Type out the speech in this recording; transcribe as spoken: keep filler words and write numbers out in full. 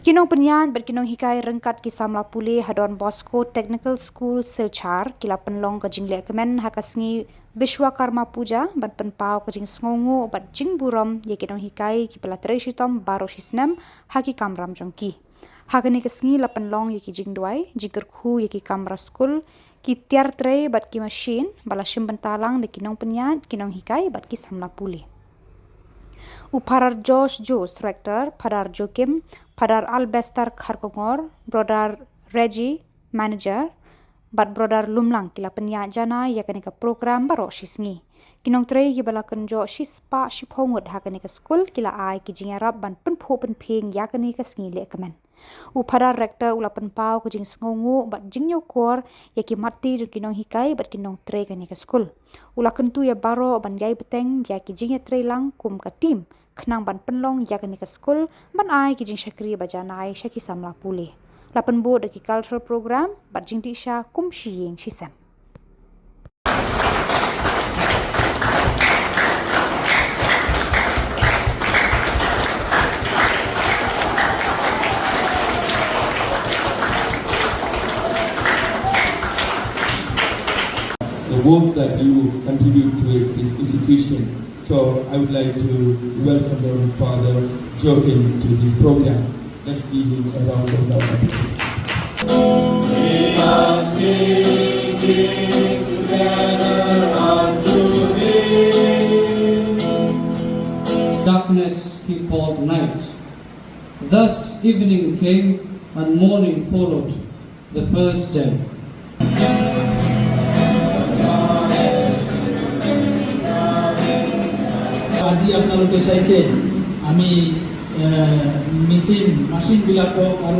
Ki nongpynïaid bad ki nonghikai ryngkat ki samla pule ha Don Bosco Technical School Silchar ki la pynlong ka jinglehkmen ha ka sngi Vishwakarma Puja ban pynpaw ka jingsngewnguh bad jingburom ïa ki nonghikai kiba la trei shitom baroh shisnem ha ki kamram jong ki. Ha kane ka sngi la pynlong ïa ki jingduwai, jingkyrkhu ïa ki kamra skul, ki tiar trei bad ki mashin ba la shim bynta lang da ki nongpynïaid, ki nonghikai bad ki samla pule. U Phadar Josh Jones, Rector, Phadar Joachim, Phadar Albester Kharkongor, Brother Reggie, Manager, bad Brother Lumlang ki la pynïaid janai ïa kane ka program baroh shisngi. Ki nongtrei kiba la kynjoh shispah shiphew ngut ha kane ka skul ki la ai ki jingïarap ban pynphuh pynphieng ïa kane ka sngi lehkmen. U Phadar Rector u la pynpaw ka jingsngewnguh bad jingñiewkor ïa ki matti jong ki nonghikai bad ki nongtrei kane ka skul. U la kyntu ïa baroh ban ïai bteng ïa ki jingïatreilang kum ka team khnang ban pynlong ïa kane ka skul ban ai ki jingshakri ba janai sha ki samla pule. La pynbud da ki cultural program bad jingdih sha kum shi ïing shi sem. The work that you contribute towards this institution. So I would like to welcome Reverend Father Joachim to this program. Let's give him a round of applause. We are singing together unto thee. Darkness he called night. Thus evening came and morning followed the first day. আজি আপোনালোকে চাইছে আমি মেচিন মেচিনবিলাকক আৰু